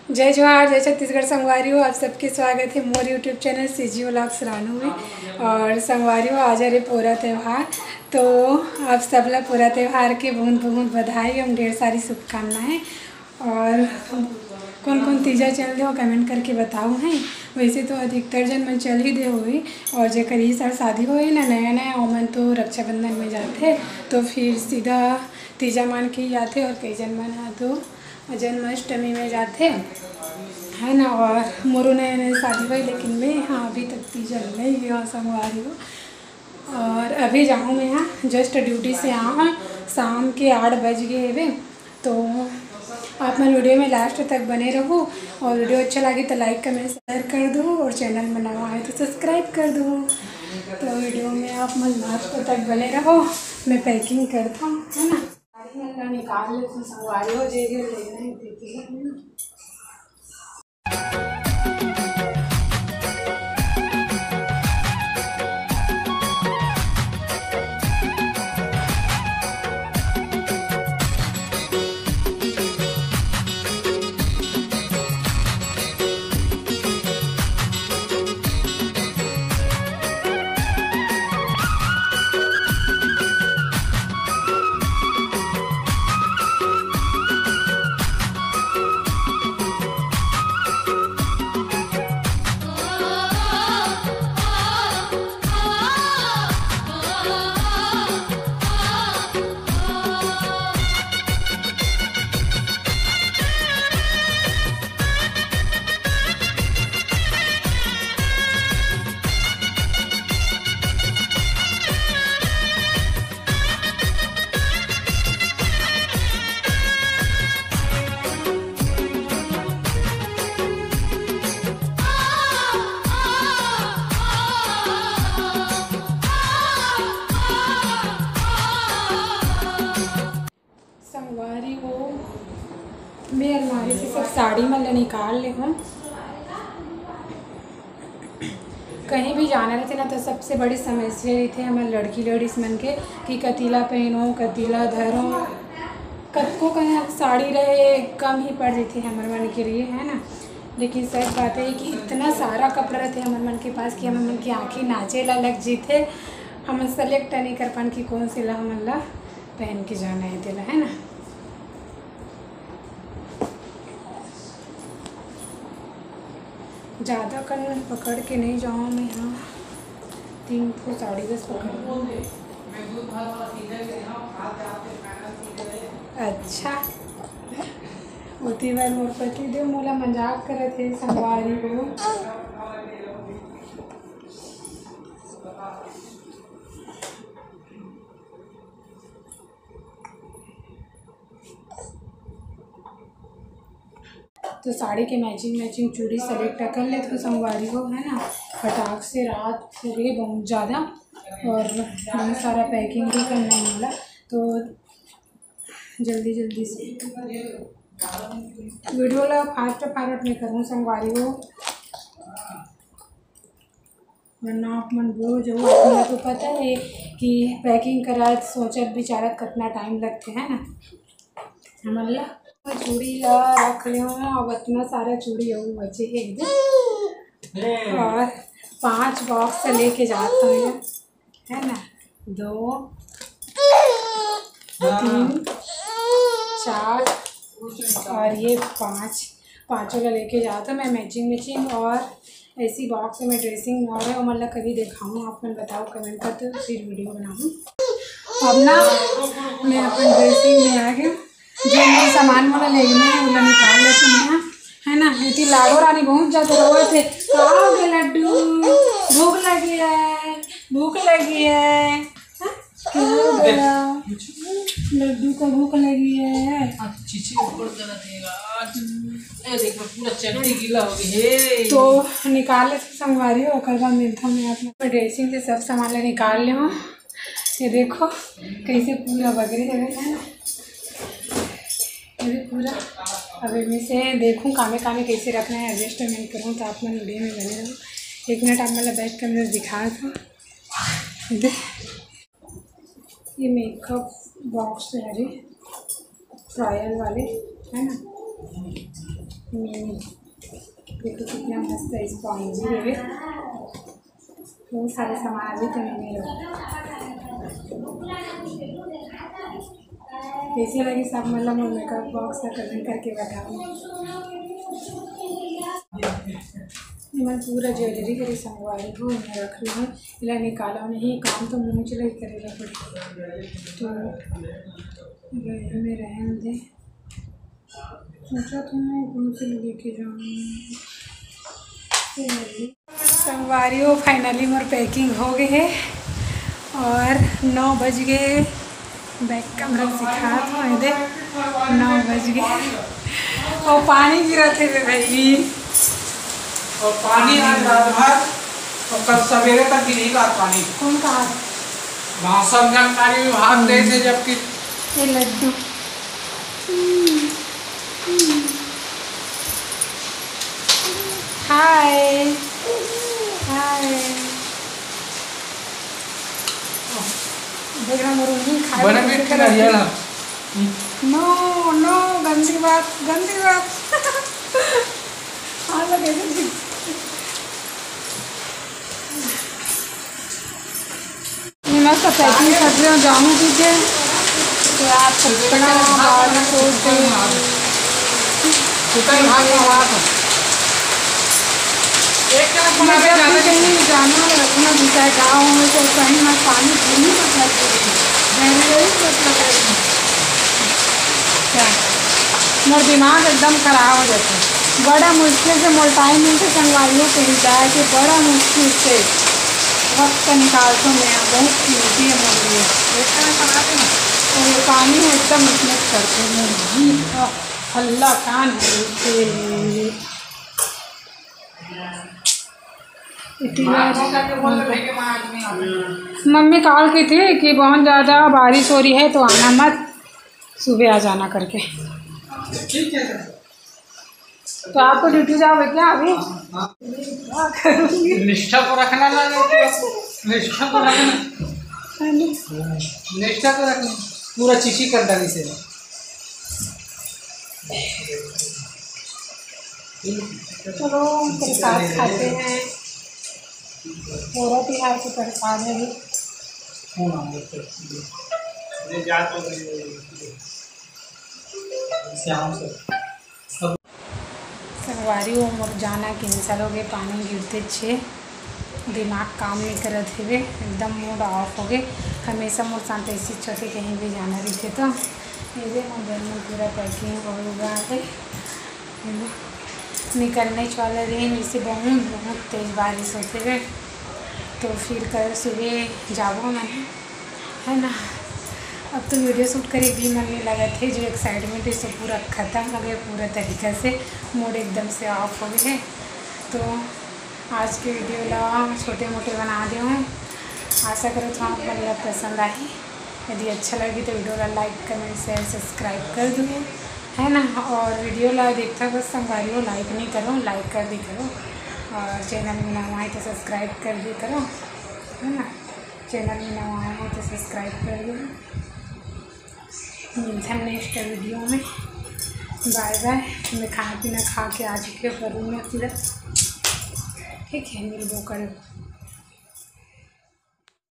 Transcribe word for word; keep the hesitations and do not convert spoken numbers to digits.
जय जोहार, जय छत्तीसगढ़ संगवारी हो। आप सबके स्वागत है मोर YouTube channel CG vlogs Ranu में। और संगवारी हो, आज हरे पोरा त्यौहार, तो आप सब ला पोरा त्यौहार के बहुत बहुत बधाई एवं ढेर सारी शुभकामनाएं। और कौन कौन तीजा चल दे हो, कमेंट करके बताओ हैं। वैसे तो अधिकतर जन मन चल ही दे होही, और जेकर ई साल शादी होही ना नया नया, ओमन तो रक्षाबंधन में जाथे, तो फिर सीधा तीजा मान के ही जाथे, और कई जन मन ह तो जन्माष्टमी में जाथे, है ना। और मोरो नया नया शादी होही, लेकिन मैं, हाँ, अभी तक तीजा नहीं गया संगवारी हो। और अभी जाऊँ मैं, हाँ, जस्ट ड्यूटी से आऊँ, शाम के आठ बज गए हवे। तो आप मन वीडियो में लास्ट तक बने रहो, और वीडियो अच्छा लगे तो लाइक, कमेंट, शेयर कर दो, और चैनल में नवा आए तो सब्सक्राइब कर दो। तो वीडियो में आप मन लास्ट तक बने रहो, मैं पैकिंग करता हूँ, है ना। साड़ी मन ला निकाल लेती हूँ, संगवारी हो, जे जे लेना है, देख लो, है ना। संगवारी हो, मैं अलमारी से सब साड़ी मन ला निकाल ले हूँ। कहीं भी जाना रहते ना, तो सबसे बड़ी समस्या रहिथे हमर लड़की लेडीज मन के कि कतिला पहनो, कतिला धरो। कतको कन साड़ी रहे, कम ही पड़ जथे हमर मन के लिए, है ना। लेकिन सच बात है कि इतना सारा कपड़ा रहते हमर मन के पास कि हमर मन की आँखें नाचे ला लग जथे। हम सेलेक्ट नहीं कर पान कि कौन से ला हमन ला पहन के जाना है तेला, है ना। ज़्यादा कन पकड़ के नहीं जाऊँ मैं, हाँ, तीन ठो साड़ी बस पकड़ लूँ। अच्छा, ओती बार मोर पति देव मोला मजाक करत हे, संगवारी हो। तो साड़ी के मैचिंग मैचिंग चूड़ी सेलेक्ट कर लेते हो संगवारी हो, है ना। फटाक से रात हो गई बहुत ज़्यादा, और बहुत सारा पैकिंग भी करना है मोला, तो जल्दी जल्दी से वीडियो ला फास्ट फॉरवर्ड में करूँ संगवारी हो, वरना आप मन बोर हो जाओ। आप मन को पता है कि पैकिंग करत, सोचत, विचारत कितना टाइम लगते है ना। हमन ला चूड़ी ला रख ले हूँ, अब इतना सारा चूड़ी हो बचे है इधर। और पांच बॉक्स लेके जाता हूँ, है ना। दो, तीन, चार और ये पाँच, पाँचों ला लेके जाता मैं मैचिंग मैचिंग। और ऐसी बॉक्स में ड्रेसिंग और है, मतलब कभी दिखाऊँ, आप मन बताओ कमेंट करके, फिर वीडियो बनाऊँ। अब ना मैं अपन ड्रेसिंग में आ गई, जो मोर सामान मोला लेना है, ओला निकाल लेती हूँ, है ना। इति लाडो रानी बहुत ज्यादा रोवत है। का हो गया लड्डू? भूख लगी है, भूख लगी है। हाँ? क्या हो गया? लड्डू को भूख लगी है। आज चीची ऊपर गलत है यार। ये देख, पूरा चड्डी गीला हो गई है। तो निकाल ले संगवारी हो, ओकर बाद मिलता हूँ मैं अपना ड्रेसिंग से सब सामान ला निकाल ले हूँ। ये देखो कैसे पूरा बगरे है, है ना। ये भी पूरा अब इनमें से देखूँ कामे कामे कैसे रखना है, एडजस्टमेंट करूँ, तो आप मन वीडियो में बने रहो। एक मिनट आप मतलब बैठ के मैं दिखा दूँ। दे, ये मेकअप बॉक्स है रे, रॉयल वाले, है ना। देखो कितना मस्त स्पॉन्जी है। वो सारे सामान अभी तो नहीं रखा। कैसे लगे सब, मतलब, मोर मेकअप बॉक्स का कमेंट करके बताओ। मैं पूरा ज्वेलरी करे संगवारी हो, मैं रख रही हूँ। इला निकाला नहीं, काम तो मुझे चला ही करेगा पड़े। तो ये में रहने दे। सोचा था मैं कौन से लेके जाऊँ। संगवारी हो, finally मोर packing हो गए है और नौ बज गए। बैग कमरा में सिखात हो, ये दे, नौ बज गए। और पानी गिरा थे बे भाई। और पानी आज रात भर और कल सवेरे तक गिरी रात पानी। कौन कहा? वहाँ सब जानकारी विभाग दे थे, जबकि ये लड्डू। हाय, हाय। देख रहा, मरुंगी खाए बने में मीठा करके नारियल रखी। है। नो, नो, गंदी बात, गंदी बात। हाँ, लगे जी। मस्त packing कर रहे हो, जानू दीजिए। तो आप कितना बार सोच रहे हो। चिकन भात में बात है। एक तरफ बना के मतलब कि जाना है। कहीं जाना है, रखना भी चाहे गाँव में, तो कहीं ना पानी भूमि को कर दीजिए। मेरे यही मतलब है। अच्छा, मोर दिमाग एकदम खराब हो जाता है। बड़ा मुश्किल से मोर टाइम मिलते संगवारियों के लिए जाए के, बड़ा मुश्किल से वक्त निकालता हूँ मैं, बहुत कीमती है मेरे लिए। तो ये पानी में एकदम मेहनत करते हैं, जी, हल्ला कान है। इतनी बार मम्मी कॉल की थी कि बहुत ज़्यादा बारिश हो रही है तो आना मत, सुबह आ जाना करके। ठीक है। तो आपको ड्यूटी जाओगे क्या अभी? हाँ, करूँगी। निष्ठा को रखना ना, निष्ठा को रखना। है ना? निष्ठा को रखना। पूरा चीची कर डाली से। चलो, प्रसाद खाते हैं। पूरा तिहार के प्रसाद है भी। संगवारी हो, मोर जाना cancel हो गए, पानी गिरते छे, दिमाग काम नहीं करत हेवे, एकदम mood off हो गए। हमेशा मोर साथ ऐसी होथे, कहीं भी जाना रहिथे तो। ये दे, मोर घर में पूरा packing हो गया है। निकलने वाला रहिन, इसे बहुत, बहुत तेज बारिश होथे रे, तो फिर कल सुबह जाबो मन, है ना। अब तो video shoot करे भी मन नहीं लगत है, जो excitement है, सब पूरा खत्म हो गया, पूरा तरीका से mood एकदम से off हो गए है। तो आज के video ला छोटे मोटे बना दे हूँ, आशा करो तो आप मन ला पसंद आही। यदि अच्छा लगी तो video ला like, comment, share, subscribe कर दो, है ना। और video ला देखता बस संगवारी हो, like नहीं करो, like कर दी करो। और channel में नवा है तो subscribe कर दी करो, है ना। Channel में नवा है तो subscribe कर दो। मिलते हैं next video में। Bye bye। मैं खाना पीना खा के आ चुकी हूँ रूम में पूरा, ठीक है। मिलबो करो।